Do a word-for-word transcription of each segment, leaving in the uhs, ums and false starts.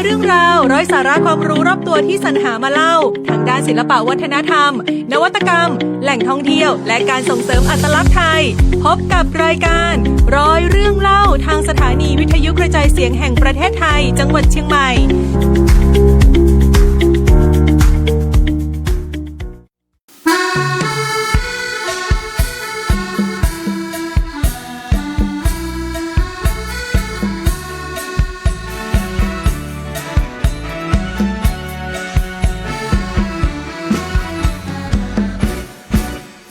เรื่องราวร้อยสาระความรู้รอบตัวที่สรรหามาเล่า ทางด้านศิลปะวัฒนธรรม นวัตกรรม แหล่งท่องเที่ยว และการส่งเสริมอัตลักษณ์ไทย พบกับรายการร้อยเรื่องเล่า ทางสถานีวิทยุกระจายเสียงแห่งประเทศไทย จังหวัดเชียงใหม่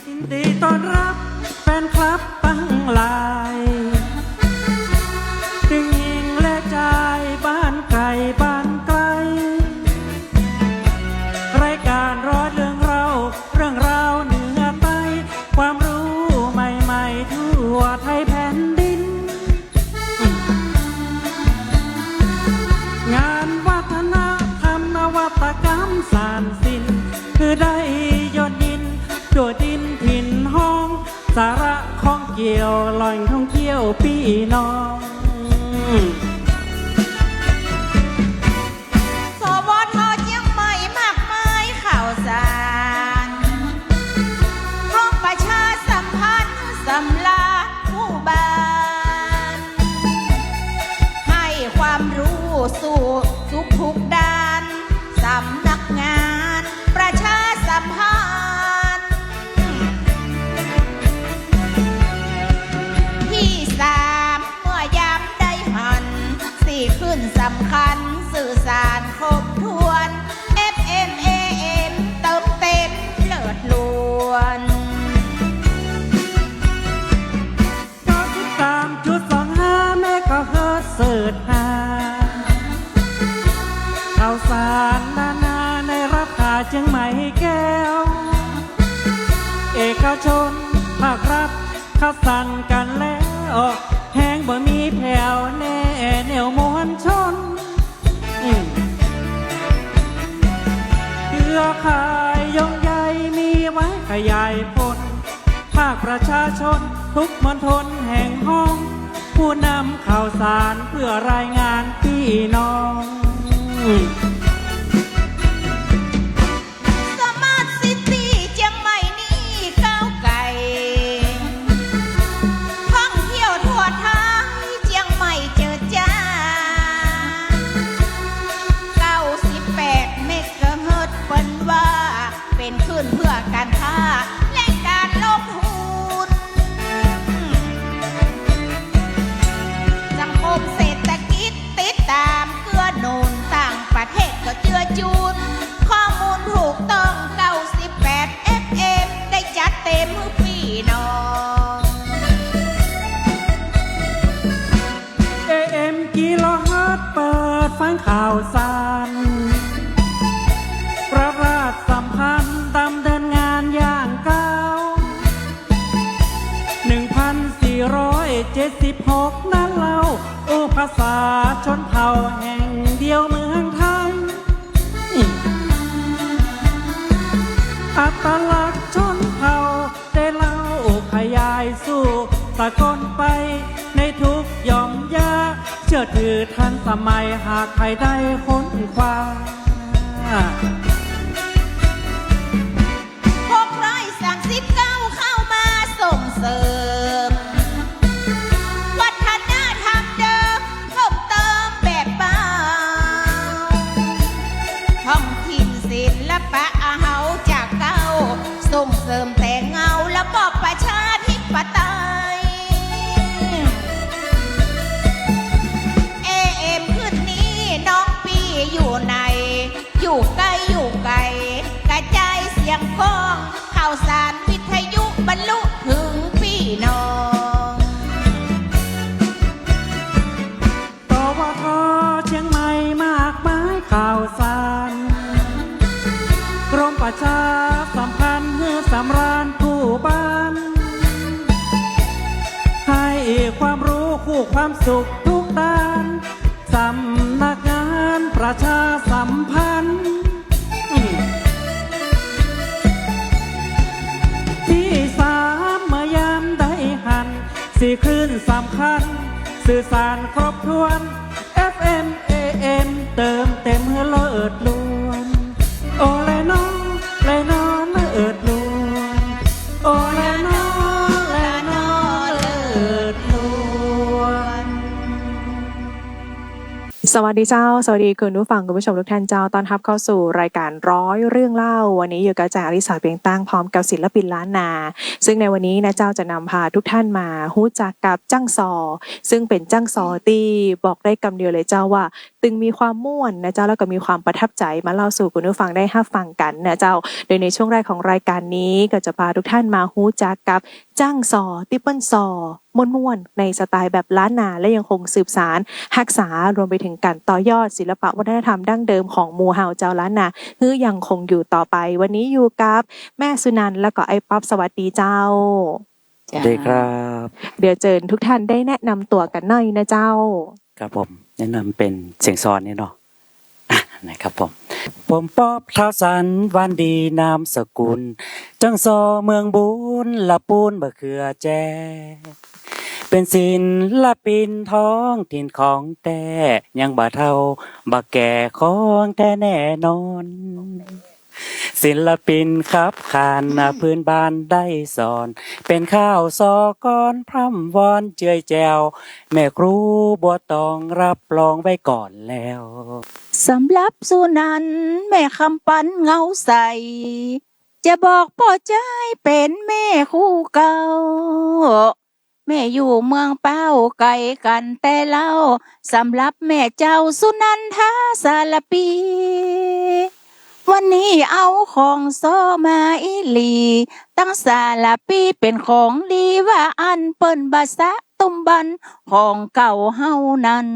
ยินดีต้อนรับแฟนคลับตังหลาย ตึงหญิงและจายบ้านไก๋บ้านไก๋ รายการร้อยเรื่องเล่า เรื่องราวเหนือใต้ ความรู้ใหม่ๆ ทั่วไทยแผ่นดิน งานวัฒนธรรมนวัตกรรมสานสิน คือได้ยอดยิน ทั่วดินถิ่นฮ้อง สาระข้องเกี่ยวแหล่งท่องเที่ยวปี้น้อง สวท เจียงใหม่มากมายข่าวสาร พร้อมประชาสัมพันธ์สำหรับผู้บ้าน ให้ความรู้สู่ทุกๆ ด้าน สำนักงานประชาสัมพันธ์ ที่สาม เมื่อยามได้หัน สี่คลื่นสำคัญ สื่อสารครบถ้วน เอฟเอ็ม เอเอ็ม เติมเต็มเลิศล้วน เก้าสิบสามจุดสองห้า เมกะเฮิรตซ์ เสิร์ชหา ข่าวสารนานาในราคาเจียงใหม่แก้ว เอกชนภาครัฐคัดสรรกั๋นแล้ว แฮงบ่มีแผ่วแน่แนวมวลชน อืม เครือข่ายย่องใยมีไว้ขยายผล ภาคประชาชนทุกมณฑลแห่งฮ้อง ผู้นำข่าวสารเพื่อรายงานปี้น้อง สมาร์ทซิตี้เจียงใหม่นี่ก้าวไก๋ ท่องเที่ยวทั่วไทยเจียงใหม่เจิดจ้า เก้าสิบแปด เมกะเฮิรตซ์ เปิ้นว่า เป๋นคลื่นเพื่อก๋านค้าและก๋านลงทุน สังคมเศรษฐกิจติดต๋ามเกื้อหนุน ต่างประเทศก็เจื้อจุน ข้อมูลถูกต้อง เก้าสิบแปด เอฟเอ็ม ได้จัดเตรียมหื้อปี้น้อง เอเอ็ม กิโลเฮิรตซ์ เปิดฟังข่าวสาร ประชาสัมพันธ์ดำเนินงานอย่างก้าว หนึ่งพันสี่ร้อยเจ็ดสิบหก นั้นเล่า อู้ภาษาชนเผ่าแห่งเดียวเมืองไทย อัตลักษณ์ชนเผ่า ได้เล่าขยายสู่สากลไปในทุกหย่อมย่า เชื่อถือทันสมัยหากใผได้ค้นคว้า หกร้อยสามสิบเก้า เข้ามาส่งเสริม วัฒนธรรมเดิม เพิ่มเติมแบบเบา ท้องถิ่นศิลปะเฮาจะก้าว ส่งเสริมแต่เงาระบอบประชาธิปไตย เอเอ็ม คลื่นนี้น้องปี้อยู่ไหน อยู่ใก้อยู่ไก๋ กระจายเสียงก้อง ข่าวสารวิทยุบรรลุเถิงปี้น้อง สวท เจียงใหม่มากมายข่าวสาร กรมประชาสัมพันธ์หื้อสำราญผู้บ้าน ให้ความรู้คู่ความสุขทุกด้าน สำนักงานประชาสัมพันธ์ ที่สาม เมื่อยามได้หัน สี่คลื่นสำคัญ สื่อสารครบถ้วน เอฟเอ็ม เอเอ็ม เติมเต็มหื้อเลิศล้วน โอแลนอ แลนอเลิศล้วน โอแลนอ แลนอเลิศล้วน สวัสดีเจ้า สวัสดีคุณผู้ฟังคุณผู้ชมทุกท่านเจ้า ต้อนฮับเข้าสู่รายการร้อยเรื่องเล่า วันนี้อยู่กับอาจ๋ารย์อริสาเพียงตั้ง พร้อมกับศิลปินล้านนา ซึ่งในวันนี้นะเจ้าจะนำพาทุกท่านมาฮู้จักกับจ้างซอ ซึ่งเป๋นจ้างซอตี้บอกได้กำเดียวเลยเจ้าว่า ตึงมีความม่วนนะเจ้า แล้วก็มีความประทับใจ๋มาเล่าสู่คุณผู้ฟังได้ฮับฟังกั๋นนะเจ้า โดยในช่วงแรกของรายการนี้ก็จะพาทุกท่านมาฮู้จักกับจ้างซอตี้เปิ้นซอม่วนๆ ในสไตล์แบบล้านนา และยังคงสืบสานฮักษารวมไปถึงก๋านต่อยอดศิลปะวัฒนธรรมดั้งเดิมของหมู่เฮาจาวล้านนา หื้อยังคงอยู่ต่อไป วันนี้อยู่กับแม่สุนันท์แล้วก็ไอ้ป๊อป สวัสดีเจ้า สวัสดีครับ เดี๋ยวเจิญทุกท่านได้แนะนำตั๋วกั๋นหน่อยนะเจ้า ครับผม แนะนำเป๋นเสียงซอนี่เนาะ อ่ะ นะครับผม ผมป๊อป ท้าวสัน วรรณดีนามสกุล จ้างซอเมืองบุญ ละปูนบ่าเขือแจ้ เป๋นศิลปินท้องถิ่นของแต๊ ยังบ่าเฒ่าบ่าแก่ของแต๊แน่นอน ศิลปินขับขาน พื้นบ้านได้สอน เป๋นข้าวซอก้อนพร่ำวอนเจือยแจ่ว แม่ครูบัวตองรับรองไว้ก่อนแล้ว สำหรับสุนันท์ แม่คำปัน เงาใส จะบอกป้อจายเป๋นแม่คู่เก่า แม่อยู่เมืองป๊าวไก๋กั๋นแต่เล่า สำหรับแม่เจ้าสุนันทาสารภี วันนี้เอาของซอมาอีหลี ตังสารภีเป๋นของดีว่าอั้น เปิ้นบ่สะตุ้มบันของเก่าเฮานั้น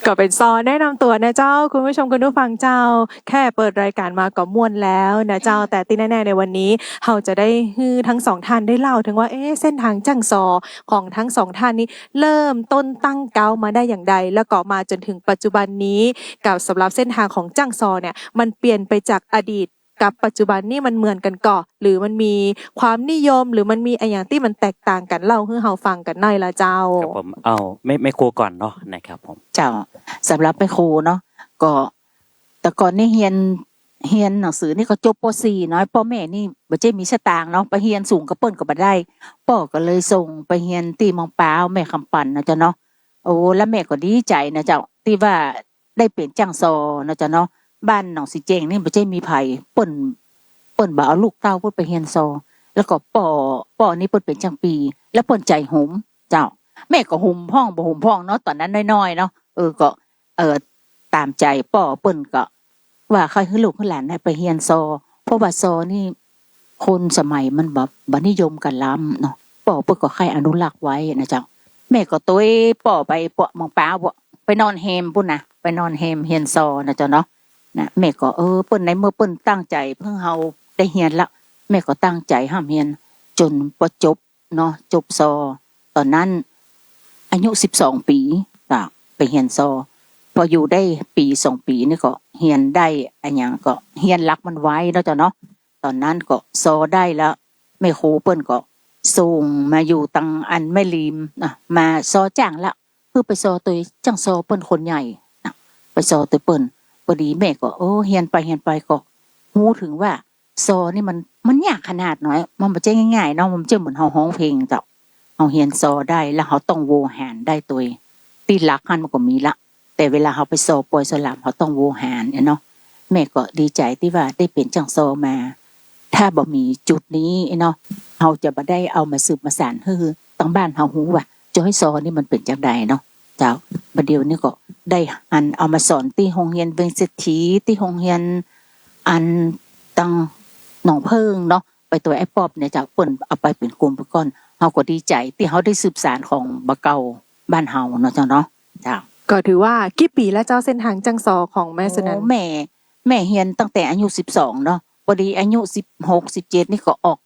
ก็เป๋นซอแนะนำตั๋วนะเจ้า คุณผู้ชมคุณผู้ฟังเจ้า แค่เปิดรายการมาก็ม่วนแล้วนะเจ้า แต่ตี้แน่ๆ ในวันนี้ เฮาจะได้หื้อทั้งสองท่านได้เล่าเถิงว่า เอ๊ะ เส้นทางจ้างซอของทั้งสองท่านนี้ เริ่มต้นตั้งเก๊ามาได้อย่างใด แล้วก็มาจนถึงปัจจุบันนี้ กับสำหรับเส้นทางของจ้างซอเนี่ย มันเปลี่ยนไปจากอดีต กับปัจจุบันนี่มันเหมือนกั๋นก่อ หรือมันมีความนิยม หรือมันมีอะหยังตี้มันแตกต่างกั๋น เล่าหื้อเฮาฟังกั๋นหน่อยละเจ้า ครับผม เอา แม่ แม่ครูก่อนเนาะ นะครับผม เจ้า สำหรับแม่ครูเนาะ ก็ แต่ก่อนนี่เฮียน เฮียนหนังสือนี่ก็จบ ป.สี่ เนาะ ป้อแม่นี่บ่ใจ้มีสตางค์เนาะ ไปเฮียนสูงกับเปิ้นก็บ่ได้ ป้อก็เลยส่งไปเฮียนตี้เมืองป๊าว แม่คำปันนะเจ้าเนาะ โอ้ แล้วแม่ก็ดีใจ๋นะเจ้า ตี้ว่า ได้เป๋นจ้างซอเนาะเจ้าเนาะ บ้านหนองสีเจงนี่บ่ใจ้มีใผ เปิ้น เปิ้นบ่เอาลูกเต้าเปิ้นไปเฮียนซอ แล้วก็ป้อ ป้อนี่เปิ้นเป๋นจ้างปี แล้วเปิ้นใจ๋หุมเจ้า แม่ก็หุมพ่องบ่หุมพ่องเนาะ ต๋อนนั้นน้อยๆ เนาะ เออ ก็ เออ ต๋ามใจ๋ป้อ เปิ้นก็ว่าใค่หื้อลูกหื้อหลานได้ไปเฮียนซอ เพราะว่าซอนี่ คนสมัยมันบ่ บ่นิยมกั๋นล้ำเนาะ ป้อเปิ้นก็ใค่อนุรักษ์ไว้นะเจ้า แม่ก็ตวยป้อไปปะเมืองป๊าว ไปนอนแฮมปู๊นนะ ไปนอนแฮมเฮียนซอนะเจ้าเนาะ นะ แม่ก็ เออ เปิ้นในเมื่อเปิ้นตั้งใจ๋หื้อเฮาได้เฮียนละ แม่ก็ตั้งใจ๋ฮ่ำเฮียนจ๋นปอจบเนาะ จบซอ ต๋อนนั้นอายุสิบสองปี๋ ก็ไปเฮียนซอ พออยู่ได้ปี๋สองปี๋นี่ก็เฮียนได้อะหยังก็เฮียนหลักมันไวเนาะเจ้าเนาะ ต๋อนนั้นก็ซอได้แล้ว แม่ครูเปิ้นก็ส่งมาอยู่ตังอันแม่ริมนะ มาซอจ้างละ คือไปซอตวยจ้างซอเปิ้นคนใหญ่นะ ไปซอตวยเปิ้น พอดีแม่ก็ เออ เฮียนไปเฮียนไปก็ฮู้เถิงว่า ซอนี่มัน มันยากขนาดไหน มันบ่ใจ้ง่ายๆ เนาะ มันบ่ใจ้เหมือนเฮาฮ้องเพลงเจ้า เฮาเฮียนซอได้ แล้วเฮาต้องโวหารได้ตวย ตี้หลักหั้นมันก็มีละ แต่เวลาเฮาไปซอปอยซอหลาม เฮาต้องโวหารเนี่ยเนาะ แม่ก็ดีใจ๋ตี้ว่าได้เป๋นจ้างซอมา ถ้าบ่มีจุดนี้เนาะ เฮาจะบ่ได้เอามาสืบมาสานหื้อตังบ้านเฮาฮู้ว่า จ้อยซอนี่มันเป๋นจั่งใดเนาะ เจ้า บ่าเดี่ยวนี้ก็ได้อันเอามาสอนตี้โฮงเฮียนเวียงเศรษฐี ตี้โฮงเฮียนอันตังหนองเผิ้งเนาะ ไปตวยไอ้ป๊อปเนี่ยเจ้า เปิ้นเอาไปเป๋นกลุ่มไปก่อน เฮาก็ดีใจ๋ตี้เฮาได้สืบสานของบ่าเก่าบ้านเฮาเนาะเจ้าเนาะ เจ้า ก็ถือว่ากี่ปี๋แล้วเจ้า เส้นทางจ้างซอของแม่สุนันท์ โอ้ แม่ แม่เฮียนตั้งแต่อายุสิบสองเนาะ พอดีอายุสิบหก สิบเจ็ดนี่ก็ออก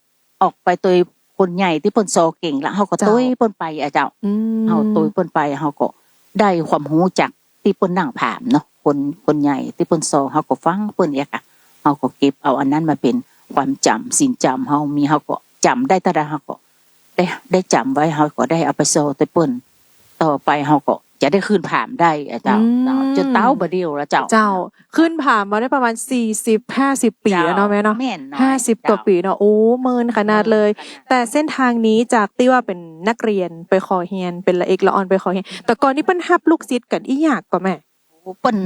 ออกไปตวยคนใหญ่ตี้เปิ้นซอเก่งละ เฮาก็ เจ้า ตวยเปิ้นไปอะเจ้า อืม เฮาตวยเปิ้นไป เฮาก็ได้ความฮู้จักตี้เปิ้นนั่งผามเนาะ คน คนใหญ่ตี้เปิ้นซอ เฮาก็ฟังเปิ้นเอียกอะ เฮาก็เก็บเอาอันนั้นมาเป๋นความจ๋ำ ศีลจ๋ำเฮามี เฮาก็จ๋ำได้เต้าใด เฮาก็ได้ ได้จ๋ำไว้ เฮาก็ได้เอาไปซอตวยเปิ้น ต่อไปเฮาก็จ จะได้คืนผามได้อะเจ้า อืม เจ้า จนเต๊าบ่าเดี่ยวแล้วเจ้า เจ้า คืนผามมาได้ประมาณสี่สิบ ห้าสิบปี๋แล้วเนาะแม่เนาะ เจ้า แม่นน้อย ห้าสิบกว่าปี๋เนาะ เจ้า โอ้ เมินขนาดเลย เมินขนาด แต่เส้นทางนี้จากตี้ว่าเป๋นนักเฮียนไปขอเฮียน เป๋นละเอกละอ่อนไปขอเฮียน แต่ก่อนนี้เปิ้นฮับลูกศิษย์กั๋นอี้ยากก่อแม่ โอ้ เปิ้น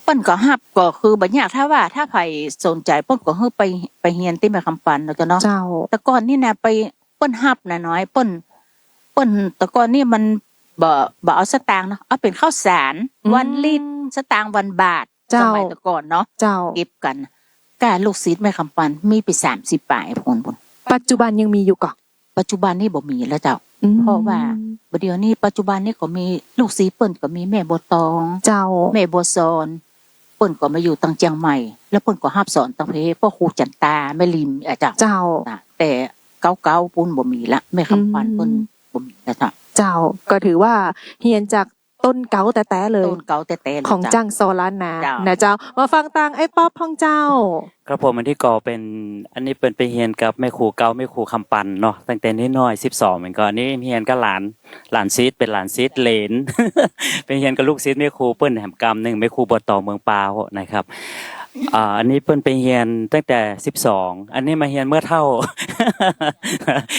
เปิ้นก็ฮับ ก็คือบ่ยาก ถ้าว่า ถ้าใผสนใจ๋ เปิ้นก็หื้อไป ไปเฮียนตี้แม่กำปานเนาะเจ้าเนาะ เจ้า แต่ก่อนนี้นะ ไป เปิ้นฮับนะน้อย เปิ้น เปิ้น แต่ก่อนนี้มันบ่ บ่เอาสตางค์เนาะ เอาเป๋นข้าวสาร อืม วันลิตร สตางค์วันบาท เจ้า สมัยแต่ก่อนเนาะ เจ้า เก็บกั๋น ก้าลูกศิษย์แม่กำปานมีไปสามสิบป๋ายพู้น พู้น ปัจจุบันยังมีอยู่ก่อ ปัจจุบันนี้บ่มีแล้วเจ้า อืม เพราะว่าบ่าเดี่ยวนี้ ปัจจุบันนี้ก็มีลูกศิษย์เปิ้นก็มีแม่บัวตอง เจ้า แม่บัวซอน เปิ้นก็มาอยู่ตังเจียงใหม่ แล้วเปิ้นก็ฮับสอนตังเพ ป้อครูจันตา แม่ริมอะเจ้า เจ้า นะ แต่เก๊าๆ ปู้นบ่มีละ แม่กำปาน อืม เปิ้นบ่มีละเจ้า เจ้า ก็ถือว่าเฮียนจาก ต้นเก๊าแต๊ๆ เลย ต้นเก๊าแต๊ๆ เลย ของ เจ้า จ้างซอล้านนา เจ้า นะเจ้า มาฟังตางไอ้ป๊อบพ่องเจ้า ครับผม อันนี้ก็เป๋น อันนี้เปิ้นไปเฮียนกับแม่ครูเก๊า แม่ครูกำปานเนาะ ตั้งแต่น้อยๆ สิบสอง มันก็ อันนี้เฮียนกับหลาน หลานศิษย์ เป๋นหลานศิษย์เหลน ไปเฮียนกับลูกศิษย์แม่ครูเปิ้นแหมกำนึ่ง แม่ครูบัวตองเมืองปาวนะครับ อ่า อันนี้เปิ้นไปเฮียนตั้งแต่สิบสอง อันนี้มาเฮียนเมื่อเฒ่า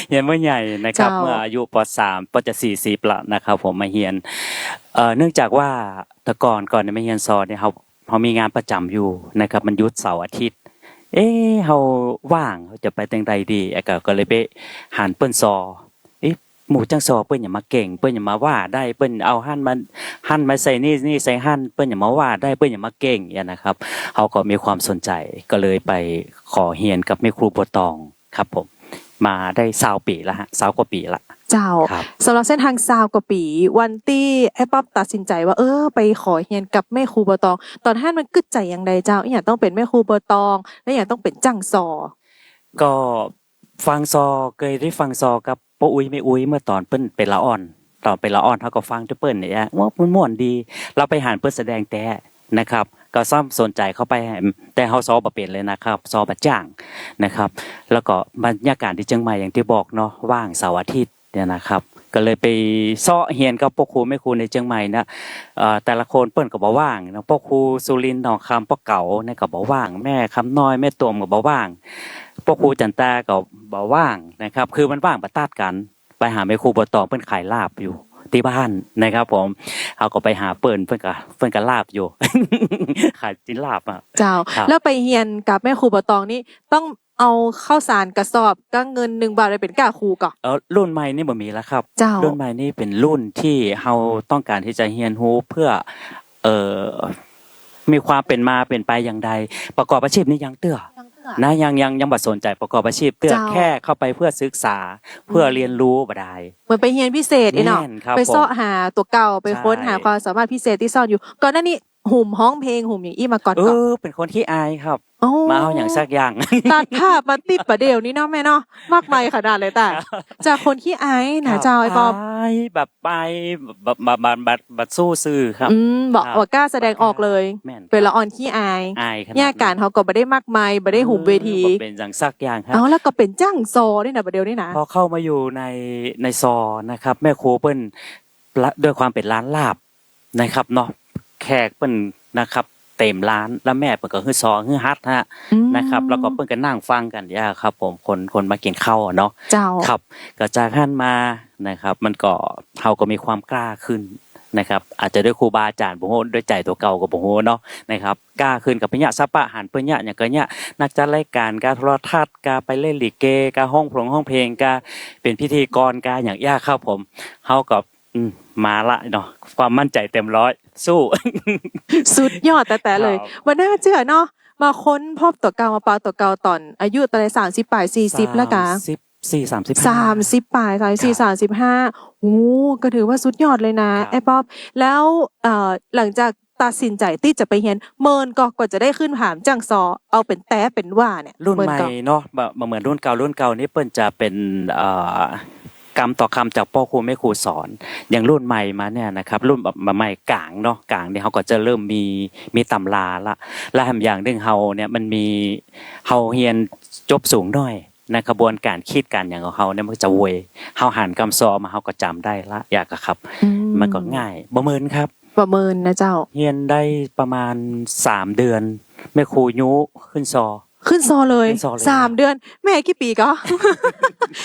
เฮียนเมื่อใหญ่นะครับ เจ้า เมื่ออายุ ป.สาม ป.จะสี่สิบละนะครับผม มาเฮียน เอ่อ เนื่องจากว่าแต่ก่อน ก่อนจะมาเฮียนซอเนี่ย เฮา เฮามีงานประจ๋ำอยู่นะครับ มันหยุดเสาร์อาทิตย์ เอ๊ะ เฮาว่าง เฮาจะไปตังใดดี อ่ะ ก็ ก็เลยไปหันเปิ้นซอ เอ๊ะ หมู่จ้างซอเปิ้นหยังมาเก่ง เปิ้นหยังมาว่าได้ เปิ้นเอาหั้นมา หั้นมาใส่นี่ นี่ใส่หั้น เปิ้นหยังมาว่าได้ เปิ้นหยังมาเก่ง อย่างเนี้ยนะครับ เฮาก็มีความสนใจ๋ ก็เลยไปขอเฮียนกับแม่ครูบัวตองครับผม มาได้ซาวปี๋ละฮะ ซาวกว่าปี๋ละ เจ้า ครับ สำหรับเส้นทางซาวกว่าปี๋ วันตี้ไอ้ป๊อบตัดสินใจ๋ว่า เออ ไปขอเฮียนกับแม่ครูบัวตอง ต๋อนหั้นมันกึ๊ดใจ๋อย่างใดเจ้า อะหยังต้องเป๋นแม่ครูบัวตอง และอะหยังต้องเป๋นจ้างซอ ก็ ฟังซอ เกยได้ฟังซอกับป้ออุ๊ยแม่อุ๊ย เมื่อต๋อนเปิ้นเป๋นละอ่อน ต๋อนเป๋นละอ่อนเฮาก็ฟังแต่เปิ้นเนี่ย ว่ามันม่วนดี เฮาไปหันเปิ้นแสดงแต๊นะครับ ก็ซ้ำสนใจ๋เข้าไป แต่เฮาซอบ่เป๋นเลยนะครับ ซอบ่จ้างนะครับ แล้วก็บรรยากาศตี้เจียงใหม่อย่างตี้บอกเนาะ ว่างเสาร์อาทิตย์เนี่ยนะครับ ก็เลยไปเซาะเฮียนกับป้อครูแม่ครูในเจียงใหม่นะ เอ่อ แต่ละคนเปิ้นก็บ่ว่างนะ ป้อครูสุรินทร์หนองคำ ป้อเก๋าเนี่ยก็บ่ว่าง แม่คำน้อย แม่ตวมก็บ่ว่าง ป้อครูจันตาก็บ่ว่างนะครับ คือมันว่างบ่ตัดกั๋น ไปหาแม่ครูบัวตองเปิ้นขายลาบอยู่ตี้บ้านนะครับผม เฮาก็ไปหาเปิ้น เปิ้นก็ เปิ้นก็ลาบอยู่ ขายตี้ลาบอะ เจ้า ครับ แล้วไปเฮียนกับแม่ครูบัวตองนี่ต้อง เอาข้าวสารกระสอบกับเงินหนึ่งบาทไปเป๋นก้าครูก่อ เอ่อ รุ่นใหม่นี่บ่มีแล้วครับ เจ้า รุ่นใหม่นี่เป๋นรุ่นตี้เฮาต้องก๋านตี้จะเฮียนฮู้เพื่อ เอ่อ มีความเป๋นมาเป๋นไปอย่างใด ประกอบอาชีพนี่ยังเตื้อ ยังเตื้อ นะ ยัง ยัง ยังบ่สนใจ๋ประกอบอาชีพเตื้อ เจ้า แค่เข้าไปเพื่อศึกษา เพื่อเรียนรู้บ่ดาย เหมือนไปเฮียนพิเศษอี้เนาะ แม่นครับ ไปเซาะหาตั๋วเก่า ไปค้นหา ใช่ ความสามารถพิเศษตี้ซ่อนอยู่ ก่อนหน้านี้ หุมฮ้องเพลง หุมอย่างอี้มาก่อนก่อ เออ เป๋นคนขี้อายครับ โอ้ มาเอาอย่างสักอย่าง ตัดภาพมาติดบ่าเดี่ยวนี้เนาะแม่เนาะ มากมายขนาดเลยตา ครับ จากคนขี้อายนะ ครับ เจ้าไอ้ป๊อบ อายแบบอายแบบ แบบ แบบ แบบ แบบสู้สื่อครับ อืม บ่ ครับ บ่กล้าแสดงออกเลย แม่นครับ เป๋นละอ่อนขี้อาย อายขนาดนั้น เนี่ยก๋านเฮาก็บ่ได้มากมาย บ่ได้หุมเวที เออ บ่เป๋นอย่างสักอย่างครับ เอา แล้วก็เป๋นจ้างซอด้วยนะบ่าเดี่ยวนี้นะ พอเข้ามาอยู่ใน ในซอนะครับ แม่ครูเปิ้น ละ ด้วยความเป๋นร้านลาบ นะครับเนาะ แขกเปิ้นนะครับ เต๋มร้าน แล้วแม่เปิ้นก็หื้อซอ หื้อฮัดฮะ อืม นะครับ แล้วก็เปิ้นก็นั่งฟังกั๋นอย่างเนี้ยครับผม คน คนมากิ๋นข้าวอะเนาะ เจ้า ครับ ก็จากหั้นมานะครับ มันก็ เฮาก็มีความกล้าขึ้นนะครับ อาจจะด้วยครูบาอาจ๋ารย์บ่ฮู้ ด้วยใจ๋ตั๋วเก่าก็บ่ฮู้เนาะ นะครับ กล้าขึ้นก็ไปเยียะสะปะหันเปิ้นเยียะ อย่างก็เยียะ นักจัดรายก๋าน กาโทรทัศน์ กาไปเล่นลิเก กาฮ้องพงฮ้องเพลง กาเป๋นพิธีกร กาอย่างเนี้ยครับผม เฮาก็ อืม มาละเนาะ ความมั่นใจ๋เต๋มร้อย สู้ สุดยอดแต๊ๆ เลย ครับ บ่น่าเจื้อเนาะ มาค้นพบตั๋วเก่า มาปาตั๋วเก่าต๋อนอายุเต้าใด สามสิบป๋าย สี่สิบแล้วกา สามสิบสี่ สามสิบห้า สามสิบป๋าย สามสิบสี่ ครับ สามสิบห้า โอ้ ก็ถือว่าสุดยอดเลยนะ ครับ ไอ้ป๊อบ แล้ว เอ่อ หลังจากตัดสินใจ๋ตี้จะไปเฮียน เมินก่อ ก่อจะได้ขึ้นผามจ้างซอ เอาเป๋นแต๊เป๋นว่าเนี่ย รุ่นใหม่ เมินก่อ เนาะ บ่ บ่เหมือนรุ่นเก่า รุ่นเก่านี่เปิ้นจะเป๋น เอ่อ กำต่อคำจากป้อครูแม่ครูสอน อย่างรุ่นใหม่มาเนี่ยนะครับ รุ่นแบบใหม่ก๋างเนาะ ก๋างนี่เฮาก็จะเริ่มมี มีตำราละ และแถมอย่างนึ่งเฮาเนี่ยมันมี เฮาเฮียนจบสูงหน้อยนะ ขบวนก๋านกึ๊ดก๋านอย่างของเฮาเนี่ยมันก็จะไว เฮาหันกำซอมาเฮาก็จ๋ำได้ละ อย่างเนี้ยครับ อืม มันก็ง่าย บ่เมินครับ บ่เมินนะเจ้า เฮียนได้ประมาณสามเดือน แม่ครูยุขึ้นซอ ขึ้นซอเลย ขึ้นซอเลย สามเดือน แม่กี่ปี๋ก่อ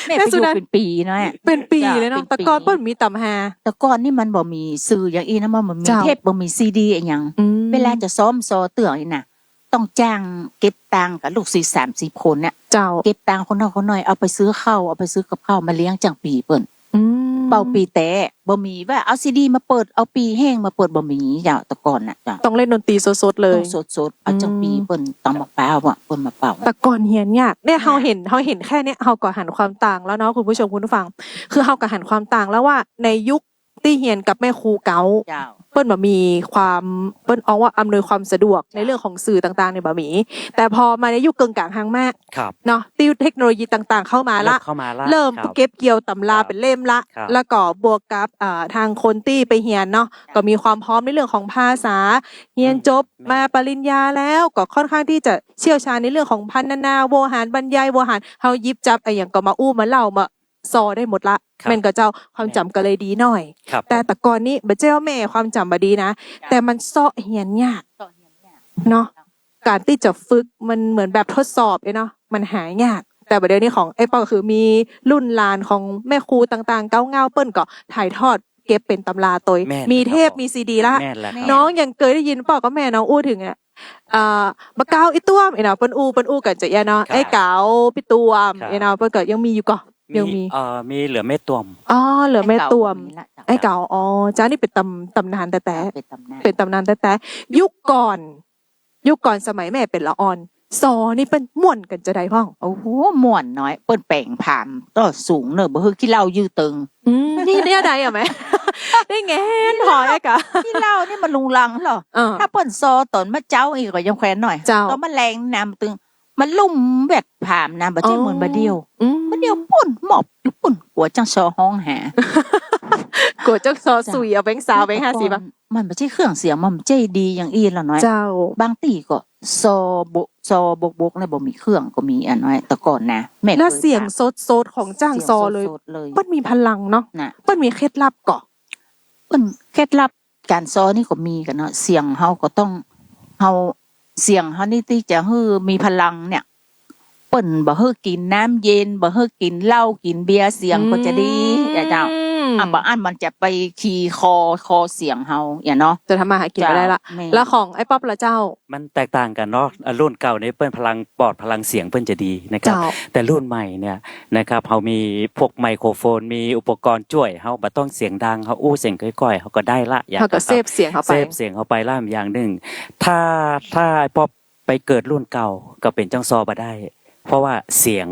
แม่ไปอยู่ แม่สุนันท์ เป๋นปี๋เนาะ เป๋นปี๋เลยเนาะ เจ้า เป๋นปี๋ แต่ก่อนเปิ้นมีต๋ำฮา แต่ก่อนนี่มันบ่มีสื่ออย่างอี้นะ มันบ่มี เจ้า เทป บ่มีซีดีอะหยัง อืม เวลาจะซ้อมซอเตื้อนี่นะ ต้องจ้างเก็บตังค์กับลูกศิษย์สามสิบคนเนี่ย เจ้า เก็บตังค์คนน้อยคนน้อย เอาไปซื้อข้าว เอาไปซื้อกับข้าวมาเลี้ยงจ้างปี๋เปิ้น อืม เป่าปี๋แต๊ บ่มีว่าเอาซีดีมาเปิด เอาปี๋แห้งมาเปิด บ่มีเจ้า แต่ก่อนน่ะเจ้า ต้องเล่นดนตรีสดๆ เลย ต้องสดๆ เอาจ้างปี๋ อืม เปิ้นตำบักพร้าวอะ เปิ้นมาเป่า แต่ก่อนเฮียนยาก เนี่ย เฮาเห็น เฮาเห็นแค่เนี้ย เฮาก็หันความต่างแล้วเนาะ คุณผู้ชมคุณผู้ฟัง คือเฮาก็หันความต่างแล้วว่าในยุค ตี้เฮียนกับแม่ครูเก๊า เจ้า เปิ้นบ่มีความ เปิ้นอ้างว่าอำนวยความสะดวก เจ้า ในเรื่องของสื่อต่างๆ เนี่ยบ่มี แต่พอมาในยุคเกิ่งก๋างฮังมา ครับ เนาะ ตี้เทคโนโลยีต่างๆ เข้ามาละ เข้ามาละ เริ่ม ครับ เก็บเกี่ยวต๋ำรา ครับ เป๋นเล่มละ ครับ แล้วก็บวกกับ เอ่อ ทางคนตี้ไปเฮียนเนาะ ครับ ก็มีความพร้อมในเรื่องของภาษา เฮียน อืม จบ แม่น มาปริญญาแล้ว ก็ค่อนข้างที่จะเชี่ยวชาญในเรื่องของพรรณนา โวหาร บรรยาย โวหาร เฮาหยิบจับอะหยังก็มาอู้มาเล่ามา ซอได้หมดละ ครับ แม่นก่อเจ้า ความจ๋ำ แม่น ก็เลยดีหน้อย ครับ แต่แต่ก่อนนี้บ่ใจ้ว่าแม่ความจ๋ำบ่ดีนะ เจ้า แต่มันเซาะเฮียนยาก เซาะเฮียนยาก เนาะ การตี้จะฝึกมันเหมือนแบบทดสอบเนาะ มันหายาก แต่บ่าเดี่ยวนี้ของไอ้ป้อคือมีรุ่นหลานของแม่ครูต่างๆ เก๊าเงาเปิ้นก็ถ่ายทอดเก็บเป๋นต๋ำราตวย แม่น มีเทป ครับผม มีซีดีละ แม่นแล้วครับ น้องยังเกยได้ยินป้อกับแม่น้องอู้เถิงอะ เอ่อ บ่าเก๊าอี้ต้วม เนาะ เปิ้นอู้ เปิ้นอู้กั๋นจะอี้เนาะ ครับ ไอ้เก๊าปี้ต้วม ครับ เนาะ เปิ้นก็ยังมีอยู่ก่อ มี ยังมี เอ่อ มีเหลือแม่ต้วม อ๋อ เหลือแม่ต้วม ไอ้เก๊าบ่มีละ ไอ้เก๊า อ๋อ เจ้า นี่เป๋นต๋ำ ต๋ำนานแต๊ๆ เป๋นต๋ำนาน เป๋นต๋ำนานแต๊ๆ ยุคก่อน ยุคก่อนสมัยแม่เป๋นละอ่อน ซอนี่เปิ้นม่วนกั๋นจาใดพ่อง โอ้โห ม่วนหน้อย เปิ้นแป๋งผามต้อสูงเน่อ บ่หื้อขี้เหล้ายื้อเติง อืม นี่แนวใดอะแม่ ได้แงนพอไอ้เก๊า ขี้เหล้านี่มันลุงลังเหรอ เออ ถ้าเปิ้นซอต๋อนมะเจ๊าอี้ก็ยังแควนหน้อย เจ้า ต๋อนมะแลงน้ำตึง มันลุ่มแวดผามนะ บ่ใจ้เหมือนบ่าเดี่ยว อ๋อ อืม บ่าเดี่ยวปุ้น หมอบอยู่ปุ้น กั๋วจ้างซอฮ้องหา กั๋วจ้างซอสุย เอาแบงค์ซาว แบงค์ห้าสิบอะ มันบ่ใจ้เครื่องเสียง มันบ่ใจ้ดีอย่างอี้ละหน้อย เจ้า บางตี้ก็ซอบก ซอบกๆ แล้วบ่มีเครื่องก็มีอะหน้อย แต่ก่อนนะ แม่เกย แล้วเสียงสดๆ ของจ้างซอเลย เสียงสดๆ เลย เปิ้นมีพลังเนาะ น่ะ เปิ้นมีเคล็ดลับก่อ เปิ้นเคล็ดลับ ก๋านซอนี่ก็มีก่อเนาะ เสียงเฮาก็ต้อง เฮา เสียงเฮานี่ตี้จะหื้อมีพลังเนี่ย เปิ้นบ่หื้อกิ๋นน้ำเย็น บ่หื้อกิ๋นเหล้ากิ๋นเบียร์ เสียงก็จะดี อืม เจ้า อ่ะ บ่อั้นมันจะไปขี่คอ คอเสียงเฮา อย่างเนาะ จะทำมาหากิ๋นบ่ได้ละ เจ้า แม่น แล้วของไอ้ป๊อปล่ะเจ้า มันแตกต่างกั๋นเนาะ อ่ะ รุ่นเก่านี่เปิ้นพลังปอดพลังเสียงเปิ้นจะดีนะครับ เจ้า แต่รุ่นใหม่เนี่ยนะครับ เฮามีพวกไมโครโฟน มีอุปกรณ์จ้วย เฮาบ่ต้องเสียงดัง เฮาอู้เสียงก้อยๆ เฮาก็ได้ละ อย่าง เฮาก็ ครับ เซฟเสียงเฮาไป เซฟเสียงเฮาไปละอย่างนึ่ง ถ้า ถ้าไอ้ป๊อปไปเกิดรุ่นเก่าก็เป๋นจ้างซอบ่ได้ เพราะว่าเสียง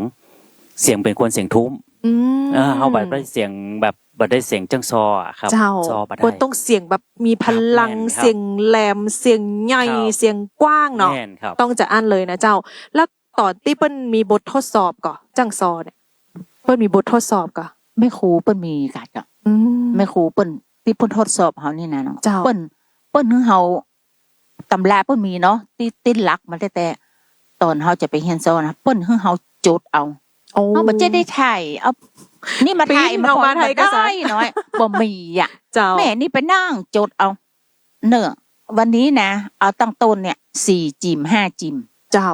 เสียงเป๋นคนเสียงทุ้ม อืม เออ เฮาบ่ได้เสียงแบบ บ่ได้เสียงจ้างซออะครับ เจ้า ซอบ่ได้ ควรต้องเสียงแบบมีพลัง ครับ แม่นครับ เสียงแหลม เสียงใหญ่ ครับ เสียงกว้างเนาะ แม่นครับ ต้องจะอั้นเลยนะเจ้า แล้วต๋อนตี้เปิ้นมีบททดสอบก่อ จ้างซอเนี่ย เปิ้นมีบททดสอบก่อ แม่ครูเปิ้นมีก่ะเจ้า อืม แม่ครูเปิ้น ตี้เปิ้นทดสอบเฮานี่นะเนาะ เจ้า เปิ้น เปิ้นหื้อเฮา ต๋ำราเปิ้นมีเนาะ ตี้ ตี้หลักมาแต๊ๆ ต๋อนเฮาจะไปเฮียนซอนะ เปิ้นหื้อเฮาจดเอา โอ้ เฮาบ่ใจ้ได้ถ่าย เอา นี่มาถ่าย ปริ้นเอามาถ่ายเอกสาร บ่ได้หน้อย บ่มีอะ เจ้า แม่นี่ไปนั่งจดเอา เน่อ วันนี้นะ เอาตั้งต้นเนี่ย สี่จิ่ม ห้าจิ่ม เจ้า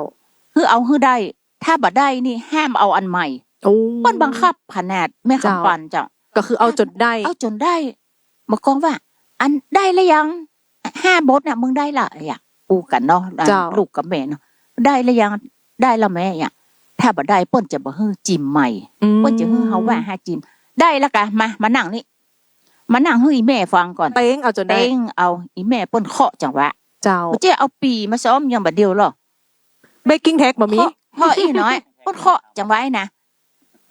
หื้อเอาหื้อได้ ถ้าบ่ได้นี่ห้ามเอาอันใหม่ โอ้ เปิ้นบังคับขนาด แม่คำปันเจ้า เจ้า ก็คือเอาจ๋นได้ เอาจ๋นได้ บ่ากองว่า อันได้แล้วยัง ห้าบทน่ะ มึงได้ละ อะ อู้กั๋นเนาะ เจ้า ลูกกับแม่เนาะ ได้แล้วยัง ได้แล้วแม่ อะ ถ้าบ่ได้เปิ้นจะบ่หื้อจิ่มใหม่ อืม เปิ้นจะหื้อเฮาว่าห้าจิ่ม ได้แล้วกะ มา มานั่งนี่ มานั่งหื้ออี่แม่ฟังก่อน เต๊งเอาจ๋นได้ เต๊งเอา อี่แม่เปิ้นเคาะจังหวะ เจ้า บ่ใจ้เอาปี่มาซ้อมอย่างบ่าเดี่ยวหรอก แบคกิ้งแทร็คบ่มี เคาะ เคาะอี้หน้อย เปิ้นเคาะจังหวะอี้นะ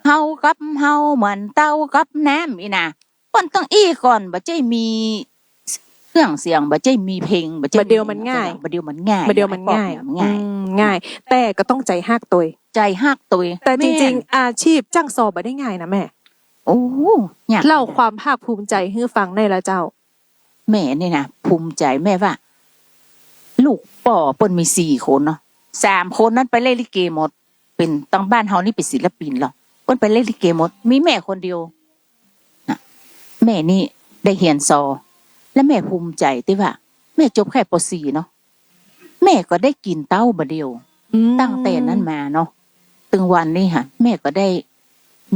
เฮากับเฮาเหมือนเต้ากับน้ำอี้นะ เปิ้นต้องอี้ก่อน บ่ใจ้มีเครื่องเสียง บ่ใจ้มีเพลง บ่ใจ้มี บ่าเดี่ยวมันง่าย บ่าเดี่ยวมันง่าย บ่าเดี่ยวมันง่าย ง่าย อืม ง่าย แต่ก็ต้องใจ๋ฮักตวย ใจ๋ฮักตวย แต่จริงๆ แม่น อาชีพจ้างซอบ่ได้ง่ายนะแม่ โอ้ ยาก เล่าความภาคภูมิใจ๋หื้อฟังได้ละเจ้า แม่นี่นะ ภูมิใจ๋ แม่ว่า ลูกป้อเปิ้นมีสี่คนเนาะ สามคนนั้นไปเล่นลิเกหมด เป๋น ตังบ้านเฮานี่เป๋นศิลปินหรอก เปิ้นไปเล่นลิเกหมด มีแม่คนเดียว น่ะ แม่นี่ ได้เฮียนซอ และแม่ภูมิใจ๋ตี้ว่า แม่จบแค่ ป.สี่ เนาะ แม่ก็ได้กิ๋นเต๊าบ่าเดี่ยว อืม ตั้งแต่นั้นมาเนาะ ตึงวันนี้ฮะ แม่ก็ได้